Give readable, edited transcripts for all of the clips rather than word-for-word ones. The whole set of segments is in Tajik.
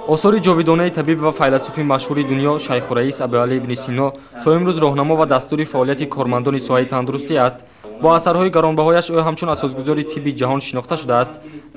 Осори ҷовидонаи табиб ва файласуфи машҳури дунё Шайху Раис Абуалӣ ибни Сино то имрӯз роҳнамо ва дастури фаъолияти кормандони соҳаи тандурустӣ аст. Бо асарҳои гаронбаҳояш ӯ ҳамчун асосгузори тибби ҷаҳон шинохта шудааст.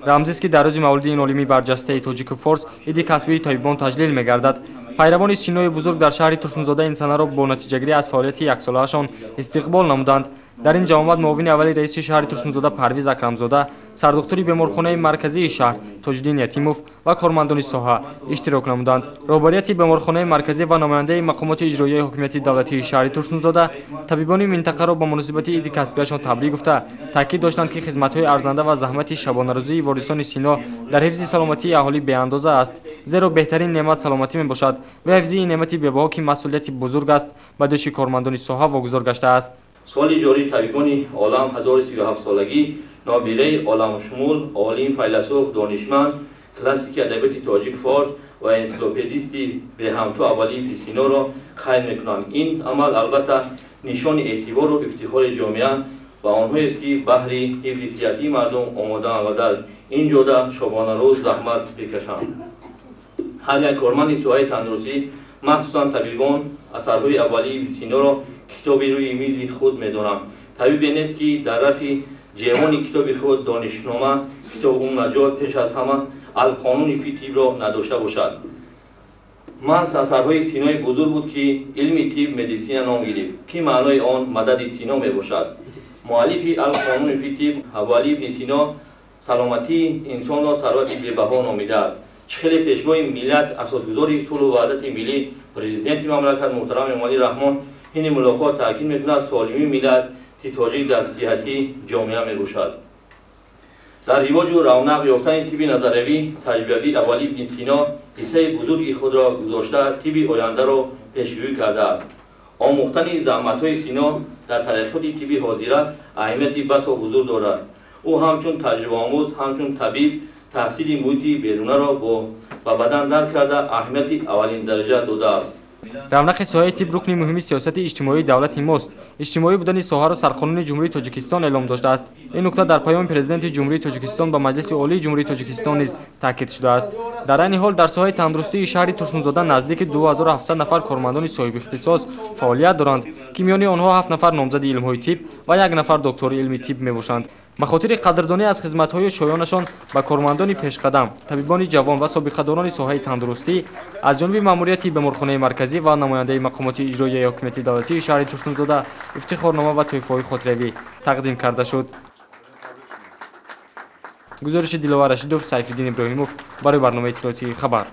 Рамзист, ки дар рӯзи мавлиди ин олими барҷастаи тоҷику форс иди касбии табибон таҷлил мегардад. Пайравони Синои бузург дар шаҳри Турсунзода ин санаро бо натиҷагирӣ аз фаъолияти яксолаашон истиқбол намуданд. Дар ин ҷамоат муовини аввали раиси шаҳри Турсунзода Парвиз Акрамзода, сардухтури беморхонаи марказии шаҳр Тоҷиддин Ятимов ва кормандони соҳа иштирок намуданд. Роҳбарияти беморхонаи марказӣ ва намояндаи мақомоти иҷроияи ҳокимияти давлатии шаҳри Турсунзода табибони минтақаро ба муносибати иди касбияшон табрик гуфта, таъкид доштанд, ки хизматҳои арзанда ва заҳмати шабонарӯзии ворисони Сино дар ҳифзи саломатии аҳолӣ беандоза аст, зеро беҳтарин неъмат саломатӣ мебошад ва ҳифзи ин неъмати бебаҳо, ки масъулияти бузург аст, ба дӯши кормандони соҳа вогузор гаштааст. Соли ҷории табибони олам 1037-солагӣ нобиғаи оламшумул, олим, файласуф, донишманд, классики адабиёти тоҷик форс ва энсиклопедисти беҳамто Абуалӣ ибни Синоро қайд мекунанд. Ин амал албатта нишони эътибору ифтихори ҷомеа ва онҳоест, ки баҳри ҳифзи сиҳатии мардум омодаанд ва дар ин ҷода шобонарӯз заҳмат бикашанд. Ҳар як корманди соҳаи тандурустӣ, махсусан табибон, асарҳои Абуалӣ ибни Синоро китоби рӯи мизи худ медонанд. Табибе нест, ки дар рафи ҷевони китоби худ донишнома, китоб Умнаҷот, пеш аз ҳама Алқонуни фи тибро надошта бошад. Маҳз асарҳои Синои бузург буд, ки илми тиб медицина ном гирифт, ки маънои он мадади Сино мебошад. Муаллифи Алқонуни фи тиб Абуалӣ ибни Сино саломатии инсонро сарвати бебаҳо номидааст. Чӣ хеле пешвои миллат, асосгузори сулҳу ваҳдати миллӣ, президенти мамлакат муҳтарам Эмомалӣ Раҳмон ҳини мулоқот таъкид мекунад, солимии миллат тоҷик дар сиҳатии ҷомеа мебошад. Дар ривоҷу равнақ ёфтани тибби назариявӣ таҷрибавӣ Абуалӣ ибни Сино ҳиссаи бузурги худро гузошта, тибби ояндаро пешгӯӣ кардааст. Омӯхтани заҳматҳои Сино дар тараққиёти тибби ҳозира аҳамияти басо бузург дорад. Ӯ ҳамчун таҷрибаомӯз, ҳамчун табиб таҳсили муҳити берунаро ба бадан дарк карда, аҳамияти аввалиндараҷа додааст. Равнақи соҳаи тиб рукни муҳими сиёсати иҷтимоии давлати мост. Иҷтимоӣ будани соҳаро Сарқонуни Ҷумҳурии Тоҷикистон эълом доштааст. Ин нукта дар паёми Президенти Ҷумҳурии Тоҷикистон ба Маҷлиси Олии Ҷумҳурии Тоҷикистон низ таъкид шудааст. Дар айни ҳол дар соҳаи тандурустии шаҳри Турсунзода наздики 2700 нафар кормандони соҳибихтисос фаъолият доранд, ки миёни онҳо 7 нафар номзади илмҳои тиб ва 1 нафар доктори илми тиб мебошанд. Ба хотири қадрдонӣ аз хизматҳои шоёнашон ба кормандони пешқадам, табибони ҷавон ва собиқадорони соҳаи тандурустӣ аз ҷониби маъмурияти беморхонаи марказӣ ва намояндаи мақомоти иҷроияи ҳокимияти давлатии шаҳри Турсунзода ифтихорнома ва тӯҳфаҳои хотиравӣ тақдим карда шуд. Гузориши Диловар Рашидов, Сайфиддин Иброҳимов барои барномаи иттилоотии «Хабар».